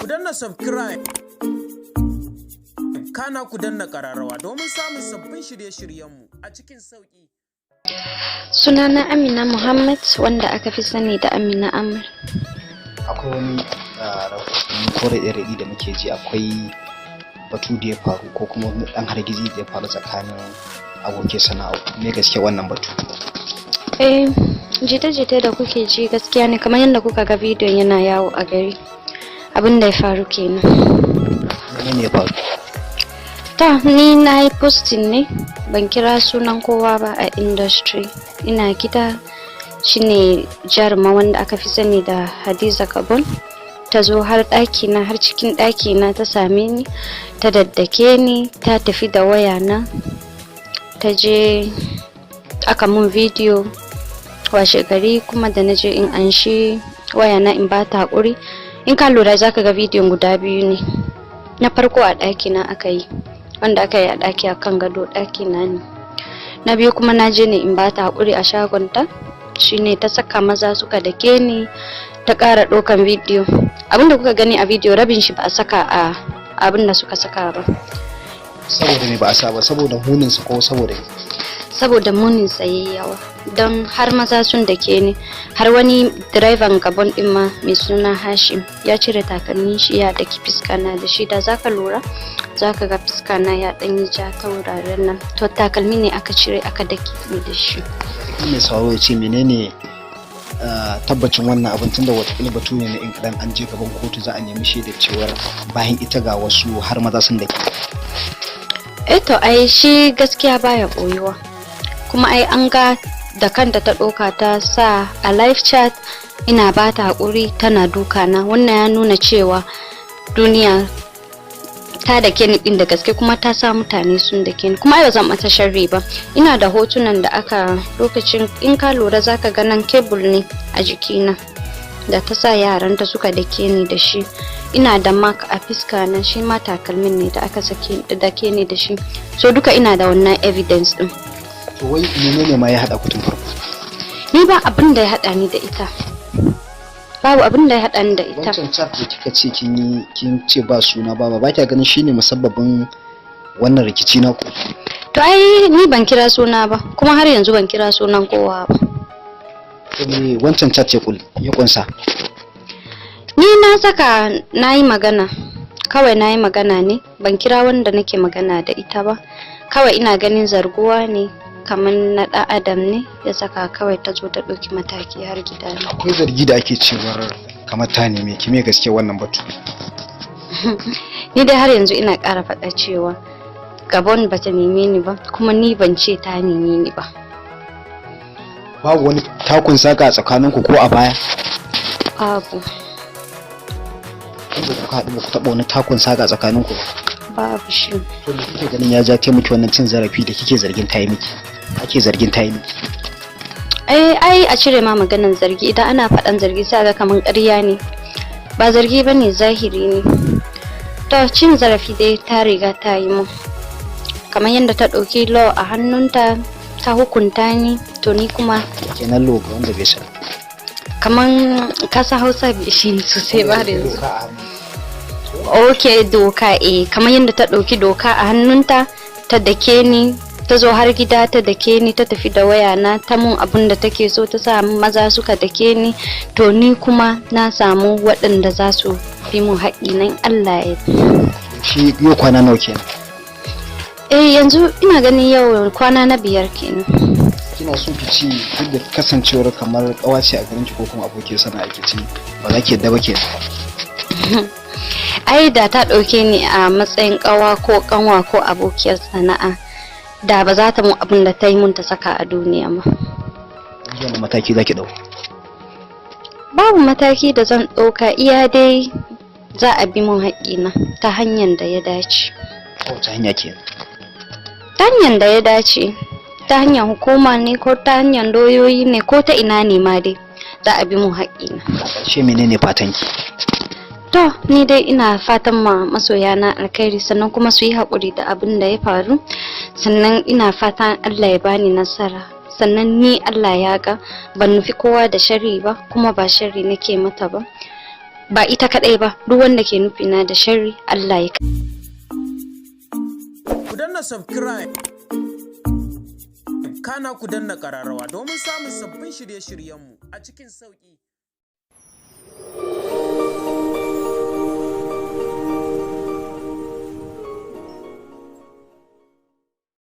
Danna subscribe, kana ku danna ƙararrawa domin samun sabbin shirye-shiryenmu a cikin sauƙi. Sunana Amina Muhammad, wanda aka fi sani da Amina Amr. Akwai wani rahotanni ko raɗe-raɗi da muke ji, akwai batu da ya faru ko kuma wani ɗan hargitsi da ya faru tsakanin abokin sana'a. Me gaske wannan batu? Eh, jita-jita da kuke ji gaskiya ne, kamar yadda kuka ga bidiyon yana yawo a gari. Abin da ya faru kenan. Menene ya faru? Ta, ni na yi posting ne, ban kira sunan kowa ba a industry. Ina gida, shine jaruma wanda aka fi sani da Hadiza Gabon ta zo har ɗakina, har cikin ɗakina ta same ni, ta daddake ni, ta tafi da wayana, ta je aka mun bidiyo. Washe gari kuma da na je in anshi wayana in ba ta haƙuri. In ka lura, zaka ga bidiyon guda biyu ne. Na farko a ɗakina aka yi, wanda aka yi a ɗaki a kan gado, ɗakina ne. Na biyu kuma na je ne in ba ta haƙuri a shagonta, shine ta saka maza suka dake ni, ta ƙara ɗaukan bidiyo. Abinda kuka gani a bidiyo, rabin shi ba a saka a abinda suka saka ba. Saboda me ba a sa ba? Saboda muninsa ko saboda me? Saboda munin sa yayi yawa, don har maza sun dake ni, har wani direban Gabon din ma mai suna Hashim ya cire takalmin shi ya daki fiska na da shi. Da zaka lura, zaka ga fiska na ya dan yi ja ta wuraren nan. To, takalmi ne aka cire aka dake ni da shi. Mai sauraro ya ce menene tabbacin wannan abin, tunda watakila batu ne na in kadan an je gaban kotu za a nemi shaidar cewar bayan ita ga wasu har maza sun dake. Eh, to ai shi gaskiya baya boyuwa, kuma ai an ga da kanta ta ɗauka ta sa a live chat, ina ba ta haƙuri tana duka na. Wannan ya nuna cewa duniya ta dake ni ɗin da gaske, kuma ta sa mutane sun dake ni. Kuma ai ba zan mata sharri ba, ina da hotunan da aka lokacin. In ka lura, zaka ga nan cable ne a jikina da ta sa yaranta suka dake ni da shi. Ina da mark a fiska na, shi ma takalmin ne da aka sake dake ni da shi. So duka ina da wannan evidence din. To, wai menene ma ya haɗa ku tun farko? Ni ba abin da ya haɗa ni da ita, babu abin da ya haɗa ni da ita. Wancan chat da kika ce kin yi, kin ce ba suna ba, ba kya ganin shine musabbabin wannan rikici na ku? To, ai ni ban kira suna ba, kuma har yanzu ban kira sunan kowa ba. To, me wancan chat ya kunsa? Ni na saka na yi magana, kawai na yi magana ne, ban kira wanda nake magana da ita ba. Kawai ina ganin zarguwa ne kamar na ɗan adam ne ya saka kawai ta zo ta ɗauki mataki har gida ne. Akwai zargi da ake cewar kamar ta neme ki. Me gaske wannan batu? Ni dai har yanzu ina ƙara faɗa cewa Gabon bata neme ni ba, kuma ni ban ce ta neme ni ba. Babu wani takun saka a tsakaninku ko a baya? Babu. Inda kuka haɗu, ba ku taɓa wani takun saka a tsakaninku ba? Babu shi. To, me kike ganin ya ja ta miki wannan cin zarafi da kike zargin ta yi miki, ake zargin ta yi miki? Ai a cire ma maganan zargi. Idan ana faɗan zargi, sai ga kaman ƙarya ne. Ba zargi bane, zahiri ne. To, cin zarafi dai ta riga ta yi mun, kamar yadda ta ɗauki law a hannunta ta hukunta ni. To, ni kuma Kenan law, ga wanda bai sani. Kaman kasa Hausa bai shi ni sosai ba da yanzu. Doka a hannu. Ok, doka, eh, kamar yadda ta ɗauki doka a hannunta ta dake ni, ta zo har gida ta dake ni, ta tafi da waya na, ta mun abun da take so, ta sa maza suka dake ni. To, ni kuma na samu waɗanda za su bi mun haƙƙi nan, Allah ya Shi yau kwana nawa kenan? Eh, yanzu ina ganin yau kwana na 5 kenan. Kina so ki ci duk da kasancewar kamar kawace a garin ki ko kuma abokin sana'a, ki ci ba za ki yadda ba kenan? Ai da ta ɗauke ni a matsayin ƙawa ko ƙanwa ko abokiyar sana'a, da ba za ta mun abin da ta yi mun ta saka a duniya ba. Yanzu wani mataki za ki ɗau? Babu mataki da zan ɗauka, iya dai za a bi mun haƙƙina ta hanyar da ya dace. Ta wace hanya kenan? Ta hanyar da ya dace, ta hanyar hukuma ne ko ta hanyar lauyoyi ne ko ta ina ne ma dai, za a bi mun haƙƙina. A ƙarshe, menene fatan ki? To, ni dai ina fatan ma masoyana alkhairi, sannan kuma su yi haƙuri da abin da ya faru. Sannan ina fatan Allah ya bani nasara. Sannan ni Allah ya ga ban nufi kowa da sharri ba, kuma ba sharri nake mata ba. Ba ita kadai ba, duk wanda ke nufina da sharri, Allah ya Ku danna subscribe. Kana ku danna ƙararrawa domin samun sabbin shirye-shiryenmu a cikin sauƙi.